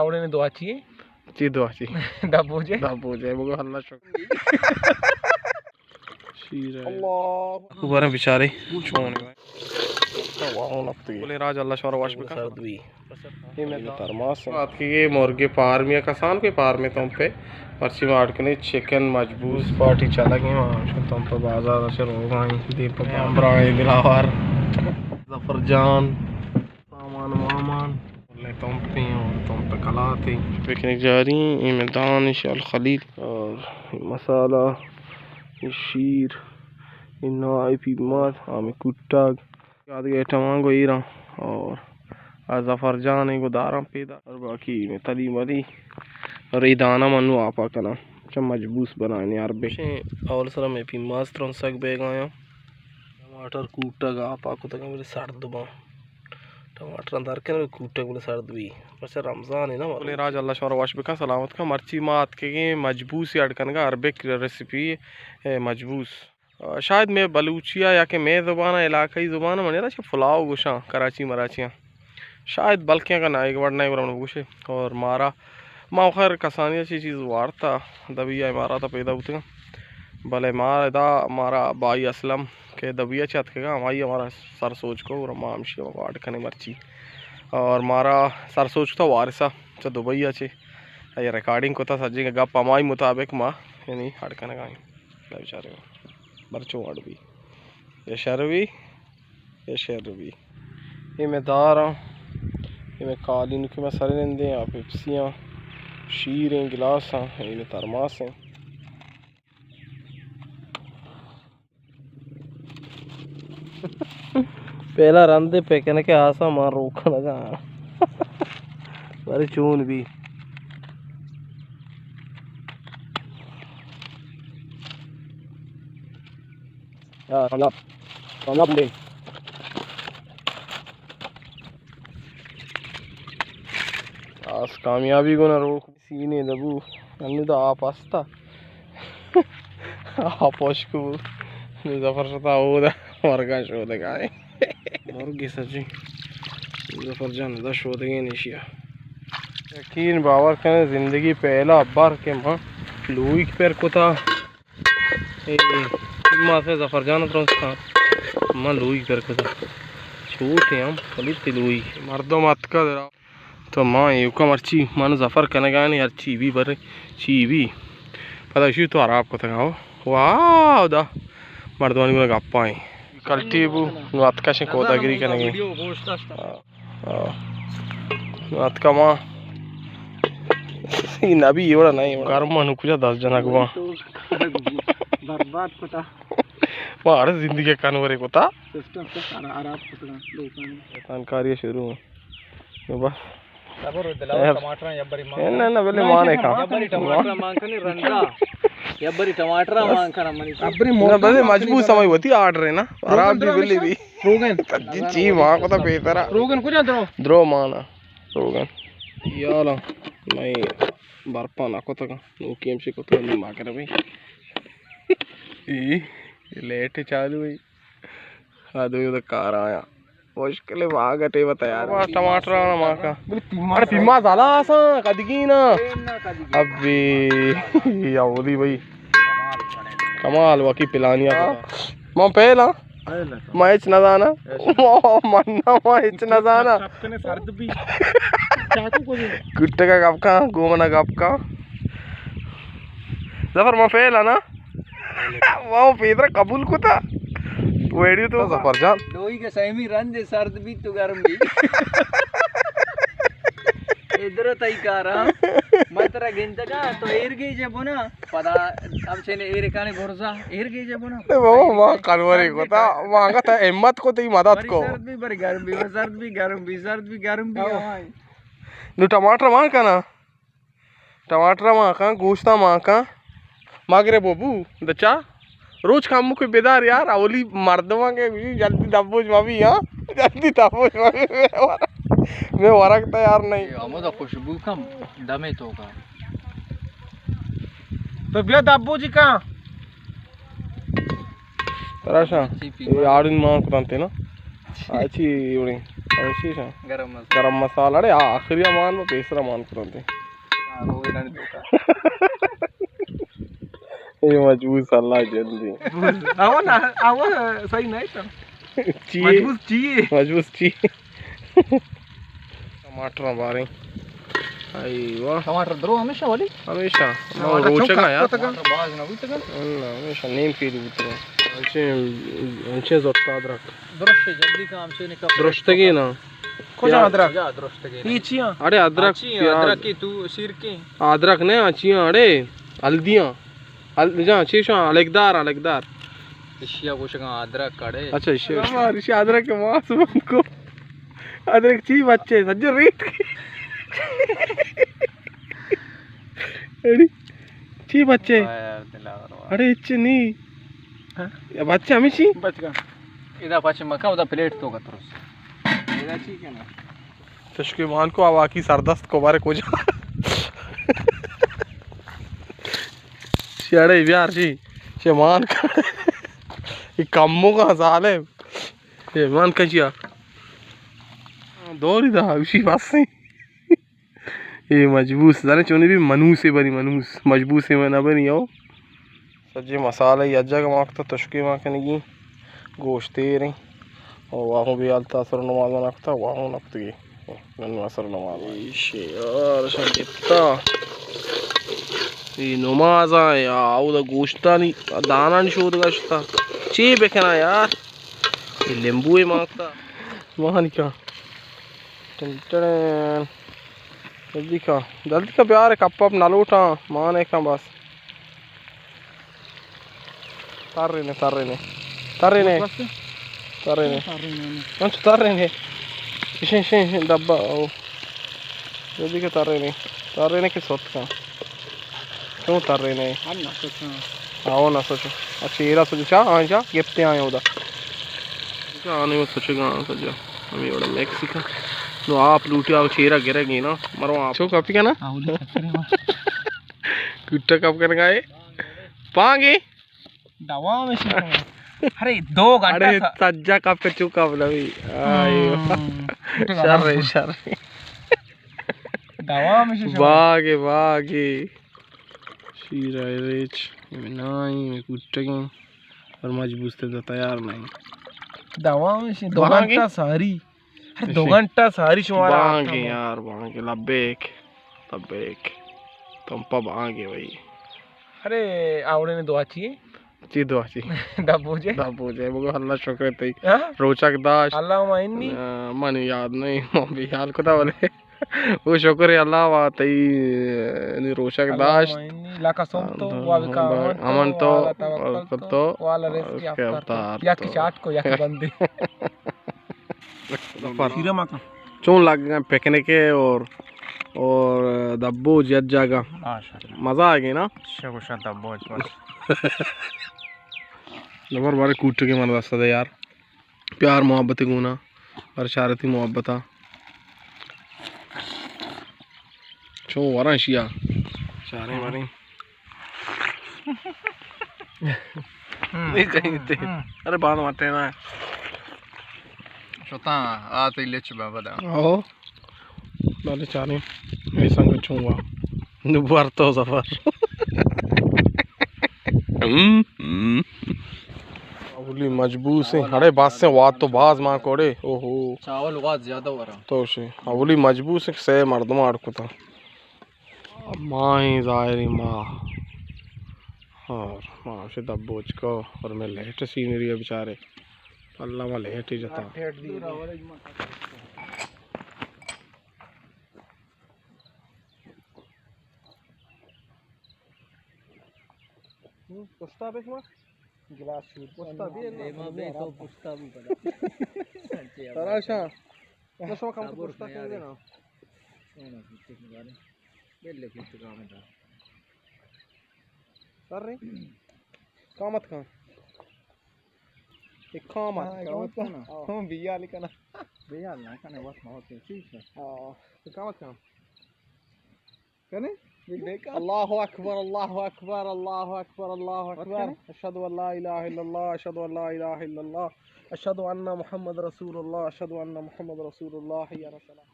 آوڑے نے دعا چی؟ چی دعا چی؟ دبوجے؟ دبوجے، بگو اللہ شکر۔ شیر ہے۔ اللہ۔ اکبر بیچارے۔ چون ہے؟ واہ، نپتی۔ بولے راج اللہ شمارا وش بکن۔ سرد بی۔ اے مئے ترماس اِنت۔ آتکگیں مرگے پارمی ءَ، کسان کہ پارمی تمپ ءَ۔ مرچی ما اڈ کنیں چکن مجبوس۔ پارٹی چلگ ایں، ما چون تمپ ءَ بازار ءَ چہ روگ ءَ ایں۔ دیم پہ بامبران دلاور، ظفر جان، سامان وامان، کلیں تمپ ایں اور تمپ ءِ کلات ایں۔ پکنک جاری ایں۔ اے مئے دانش الخلیل اور مسالہ، اے شیر، اے نائی پیماز، ہمے کٹگ۔ یاد گیٹاں گو ایراں اور آ ظفر جان ءَ گو داراں پیدا اور باقی میں تلی ملی اور اے دانا من نوں آپا کناں چہ مجبوس بنائینی عربے۔ اول سرا میں پیماز ترنسگ بیگایاں۔ ٹماٹر کوٹگ آپا کتگاں بلے سرد باں۔ ٹماٹراں در کن بلے کوٹگ بلے سرد بی۔ پرچہ رمضان ہے نا۔ بلے راج اللہ شمارا وش بکن، سلامت کن۔ مرچی ما اتکگیں مجبوس اڈ کنگا، عربک ریسیپی، اے، مجبوس۔ شاید مئے بلوچی ءَ یا کہ مئے زبان ءَ، علاقائی زبان ءَ، منی را چہ پلاؤ گوشاں کراچی مراچیاں۔ شاید بلکیں اگاں نہ، ایک وڑ نہ، ایک وڑ من بگوشے۔ اور مارا، ما خیر کسانی ءَ چی چیز وارتا، دبئی ءَ امارات ءَ پیدا بوتگاں۔ بلے ما ادا مارا بھائی اسلم کہ دبئی ءَ چہ اتکگا، ہمائی ءَ مارا سر سوج کو اور ما ہمشی ءَ واڈ کنے مرچی۔ اور مارا سر سوج کتا وارث ءَ چہ دبئی ءَ چہ۔ اے ریکارڈنگ کتا سجیں گپ ہمائی مطابق ما یعنی اڈ کنگا ایں۔ بیچارے۔ برچو اڑ بی۔ اے شر بی، اے شر بی۔ اے مئے داراں، اے مئے قالین کہ مئے سر نندیں، آ پیپسیاں، شیریں گلاساں، اے مئے ترماسیں۔ پہلا رندے پکنک ءَ آسا ما روکنگا۔ بارے چون بی۔ ہاں، کامیاب۔ کامیاب بندے۔ آس کامیابی گونا روک سینے دبو۔ انو دا آپ استا۔ آپ اشکو۔ ظفر شتا او دا مرگا شودگا ہے۔ مرگی سچی۔ ظفر جان دا شودگی نشیا۔ یقین باور کنے زندگی پہلا بار کہ ما لوئیک پر کتا۔ اے، ما سے ظفر جان ترستا۔ ما لوئی پر کتا۔ چھوٹے ہم، ولی تی لوئی۔ مردم اتکا درا۔ تو ما ایوکا مرچی، من ظفر کنگانی ہر چی بی برے، چی بی۔ پدا اشی تو حراب کتگا ہو۔ واہ، دا مردمانی گنا گپائیں۔ کلٹی بو، نو اتکا شن کودا گری کنگی۔ آ، آ۔ اتکا ما۔ ای نبی ایوڑا نہیں، گرم ما نو کجا دس جنک با۔ برباد کتا۔ ما ہر زندگی کنورے کتا۔ سسٹم تو خراب کتا لوکانی۔ شیطان کاری شروع ہے۔ نو بس۔ صبر و دلاور ٹماٹر یا بری مان۔ نہ، نہ، بلے مان ہے کھا۔ یا بری ٹماٹر مان کنے رندا۔ یا بری ٹماٹر مان کنا منی۔ نہ، بلے مجبور سمجھ ہوتی آرڈر ہے نا۔ خراب بھی بلے بھی۔ روگن۔ جی، جی، وہاں کو تو بہتر ہے۔ روگن کجا درو؟ درو مانا۔ روگن۔ یالا، میں برپا نہ کتگا۔ نوکی ہمشی کتگا، نی ما کرا بھئی۔ اے، لیٹ چالو ہے۔ آ دوی تو کار آیا۔ مشکل ہے، واہ گٹے بتا یار۔ ٹماٹر آنا ماں کا۔ بلے پیما ارے پیما زالا آسا، کدگی نا۔ ابھی، یا اولی بھائی۔ کمال واقعی پلانیا۔ ما پہلا۔ ما ہچ نہ زانا۔ ما، من ما ہچ نہ زانا۔ کٹے کا گپ کا، گومنا گپ کا۔ ظفر ما فیل ہے نا؟ واو پیدرا قبول کتا۔ ویڈیو تو ظفر جان۔ دوئی کے سیمی رند سرد بھی تو گرم بھی۔ ادھر تئی کارا۔ میں ترا گنتگا تو ایر گیجے بنا۔ پدا ہم چنے ایرکانی برزا ایر گیجے بنا۔ اے بابا، ما کنورے کو تا، ما انگا تا ہمت کو تئی مدد کو۔ بری سرد بھی، بری گرم بھی، بری سرد بھی، گرم بھی، سرد بھی، گرم بھی، ہاں۔ ہاں۔ نو ٹماٹر مان کنا، ٹماٹر مان کن، گوشتا مان کن، مگرے ببو، دچا۔ روچ کمو کہ بدار یار، اولی مردماں کہ گوشی جلدی دبوج مبی، ہاں؟ جلدی دبوج مبی، میں ورگ، میں ورگ تیار نہیں۔ اے ہمودا خوشبو کم دمے تو کا۔ تو بیا دبوجی کا۔ تراشا، اے آڑن مان کتنتے نا۔ آچی اوڑیں۔ ہمیشی شا۔ گرم مسالہ۔ گرم مسالہ، اڑے آ-، آخری مان، پیسرا مان کرنتے۔ ہاں، وہ انہاں نے دھوکا۔ یہ مجبوس اللہ جلدی۔ آوا نا، آوا صحیح نہیں تھا۔ چی؟ مجبوس چی؟ مجبوس چی؟ ٹماٹر باریں۔ ایوا۔ ٹماٹر درو ہمیشہ والی؟ ہمیشہ۔ ٹماٹر روچہ کا یار۔ ٹماٹر باز نہ بوتگا؟ نہ، ہمیشہ نیم کیلو بوتگا۔ انچے، انچے زرتا ادرک۔ درشتے جلدی کام سے نکا۔ درشتگی نا۔ کجا ادرک؟ کجا درشتگی نا؟ یہ چیاں؟ اڑے ادرک، پیاز۔ ادرک کی تو سیر کی؟ ادرک نے، چیاں اڑے؟ ہلدیاں۔ ہل-، جاں، چیشاں، الگدار، الگدار۔ اشیا گوشگاں ادرک کڑے۔ اچھا، اشیا۔ ہمار اشیا ادرک کے ماس بند کو۔ ادرک چی بچے، سجے ریٹ۔ اڑے، چی بچے؟ اڑے، اچھے نہیں۔ ہاں؟ یا بچے ہمیں چی؟ بچ گا۔ ادا پچ مکا، ادا پلیٹ تو کا ترس۔ ادا چی کنا؟ تشکی مان کو آواکی سردست کو بارے کجا۔ شیڑے بیار شی۔ شی مان کا۔ یہ کمو کا ظالم۔ یہ مان کا چیا۔ دوری دا، اسی بس نہیں۔ یہ مجبوس، زانے چونی بھی منوسے بری منوس۔ مجبوسے میں نہ بری ہو۔ سجے مسالہ یک جاگہ ما کتا، تشکے ما کنگی، گوشت تیریں۔ او واہوں بیال تا سر نماز نہ کتا، واہوں نہ کتگی۔ نن اثر نماز۔ ایشی یار شان گپتا۔ ای نماز آ یا، او دا گوشتانی دانانی شود گشتا۔ چی بکنا یار؟ ای لیمبو ما کتا۔ مانی کا۔ ٹن ٹن۔ جلدی کا۔ جلدی کا بیار، کپ اپ نہ لوٹاں۔ مانے کن بس۔ ترّینے، ترّینے۔ ترّینے۔ بس۔ ترّینے۔ ترّینے۔ انچو ترّینے۔ اشیں، اشیں، اشیں، ڈبہ، او۔ جلدی کہ ترّینے۔ ترّینے کہ سوت کن۔ چون ترّینے؟ ہم نہ سوچاں۔ آو نہ سوچو۔ اچھا، ایرا سوچو چا، آں چا، گپتے آئیں اودا۔ آنے وہ سوچو گا، سجا۔ ہمیں اوڑا میکسیکا۔ نو آپ لوٹی، آو چیرا گرے گی نا۔ مرو آپ۔ چو کاپی کا نا؟ آو لے چکرے ما۔ کٹا کپ کرنے گئے۔ پانگے۔ دوام اش۔ ارے دو گھنٹہ ارے سا-، سجا کپ چو کپ نوی۔ آئیو۔ ہم۔ شر، شر۔ دوام اش۔ باگے، باگے۔ شیر آئے ریچ۔ میں نائی، میں کٹگیں۔ اور مجبوس تے تیار نہیں۔ دوام اش، دو گھنٹہ ساری۔ ارے دو گھنٹہ ساری شمارا بانگے یار، بانگے، لبیک، لبیک۔ تمپا بانگے بھائی۔ ارے، آوڑے نے دعا چی؟ چی دعا چی؟ دبوجے؟ دبوجے، بگو اللہ شکر تئی۔ ہاں؟ روچک داشت۔ اللہم انی۔ آ، من یاد نہیں، من بھی حال کتا بلے۔ وہ شکر اللہ وا تئی، یعنی روچک داشت۔ اللہم انی لک صمت و بک آمنت و علی توکلت و علی رزقی افطرت۔ یک چاٹ کو، یک بندی۔ ظفر۔ چون لگ گئے پکنک ہے اور، اور دبوج یک جگہ؟ ماشاءاللہ۔ مزہ آ گئی نا؟ شگوشا دبوج بس۔ ظفر بارے کوٹ کے من دست دے یار۔ پیار محبت گونا۔ اور شارتی محبتا۔ چون وراں شیا۔ شاریں وریں۔ ہم۔ نہیں کہیں تے۔ ہم۔ ارے بعد ماتے نا۔ شتاں آتے لچ بابا دا۔ آہو۔ بلے چاریں۔ اے سنگت چون وا۔ نو بار تو ظفر۔ ہم، ہم۔ اولی مجبوس ہیں۔ اڑے باز سے وات تو باز ماں کوڑے۔ اوہو۔ چاول وات زیادہ ورا۔ تو شے۔ اولی مجبوس ہیں کہ سے مردم آڑ کتا۔ ماہیں ظاہری ماہ۔ اور ماہ سے دبوچ کو اور میں لیٹ سینری ہے بیچارے۔ اللہ ما لیٹ ہی جتا۔ ہوں، پشتا بے شما؟ گلاس شود۔ پشتا بے، دیما بے تو پشتا بھی پڑا۔ تراشا۔ نہ شما کم تو پشتا کن دینا۔ بلے کچھ کام تھا۔ سر رہی؟ کامت کن۔ ایک کامت ہاں، کن۔ کامت کن۔ ہاں۔ ہم بیال کنا۔ بیال نہ کنے، بس بہت ہے، ٹھیک ہے۔ ہاں۔ تو کامت کن۔ کنے؟ الله أكبر، الله أكبر، الله أكبر، الله أكبر. أشهد أن لا إله إلا الله، أشهد أن لا إله إلا الله، أشهد أن محمد رسول الله، أشهد أن محمد رسول الله، حي على الصلاة.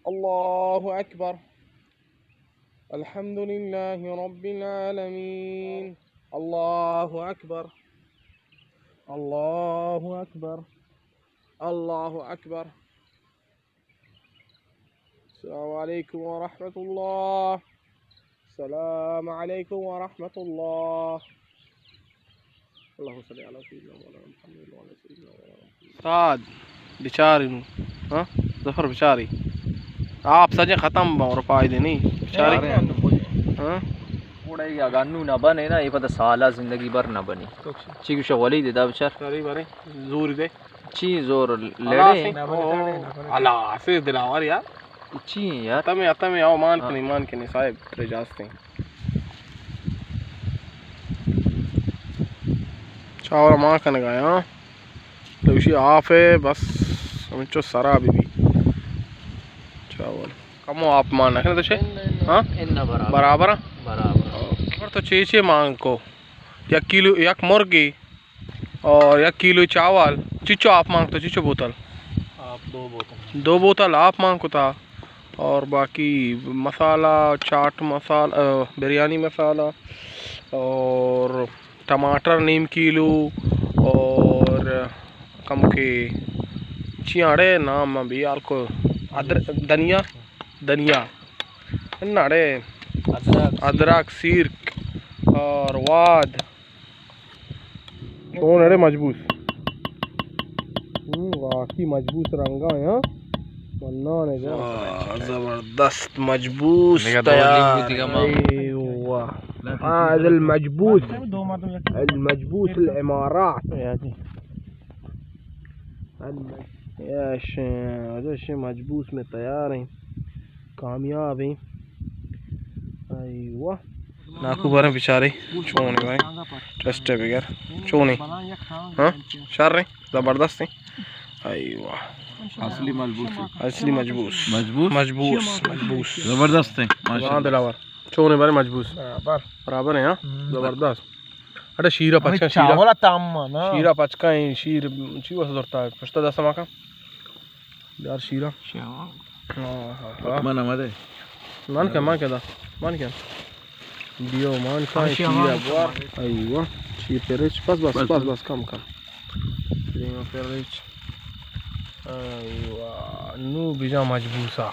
الله أكبر. الحمد لله رب العالمين. الله أكبر. الله أكبر. الله أكبر. السلام عليكم ورحمة الله. السلام عليكم ورحمة الله. اللهم صل على سيدنا مولانا محمد وعلى سيدنا مولانا محمد. استاد، بچاری نوں. ہاں؟ ظفر بچاری. آپ سجیں ختم با اور فائدے نہیں. بچاری. ہاں؟ کوڑے یا گنو نہ بنے نا، یہ پتہ سالہ زندگی بھر نہ بنی. چی گوشہ ولی دے دا بچار. ساری بارے زور دے. چی زور لڑے؟ اللہ سے دلاور یار. چی یار؟ تمہیں، تمہیں آؤ مان کنی، مان کنی صاحب، ترے جاستے. چاورا مان کنگا، ہاں. تو اسی آف ہے، بس ہمیں چو سرا بی بی. چاول. کمو آپ مان نہ کنے تو چے؟ ہاں؟ برابر. برابر. برابر. تو چے چے مان کو؟ یک کیلو، یک مرگی اور یک کیلو چاول، چچو آپ مانگ تو، چچو بوتل؟ آپ دو بوتل. دو بوتل آپ مانگ کتا. اور باقی مسالہ، چاٹ مسالہ، آ، بریانی مسالہ اور ٹماٹر نیم کیلو اور کم کے چی اڑے نام میں بھی یار کو ادر-، دھنیا، دھنیا. نہ اڑے ادرک. ادرک، سیرک اور واد. چون اڑے مجبوس. ہوں، واقعی مجبوس رنگا ہیں، ہاں. منان ہے جان. واہ، زبردست مجبوس نگاہ تیار. بولی بولی گا ماں. اے واہ. ہاں، المجبوس. المجبوس الامارات. یا جی. اش، اش مجبوس میں تیار ہیں، کامیاب ہیں. ایوہ. ناکو باریں بیچارے، چونے باریں، ٹیسٹ ہے بغیر، چونے. ہاں، شر ہیں، زبردست ہیں. ایوہ. اصلی مجبوس. اصلی مجبوس. مجبوس؟ مجبوس، مجبوس. زبردست ہیں، ماشاءاللہ. دلاور. چونے باریں مجبوس. برابر. برابر ہیں، ہاں؟ ہم. زبردست. اڑے شیرا پچکا، شیرا. چاولا تام نا. شیرا پچکا ہیں، شیر چی واسطہ زورتا ہے؟ پشتا دست ما کا. یار شیرا. شیرا. ہاں، ہاں، ہاں. من آمدے. من کیا، من کیا دا؟ من کیا؟ دیو مان کا شیرا بوار. ایوہ. شیر پرچ. بس، بس، بس، بس، بس، کم، کم. دیو پرچ. ایوہ. نو بجا مجبوسا.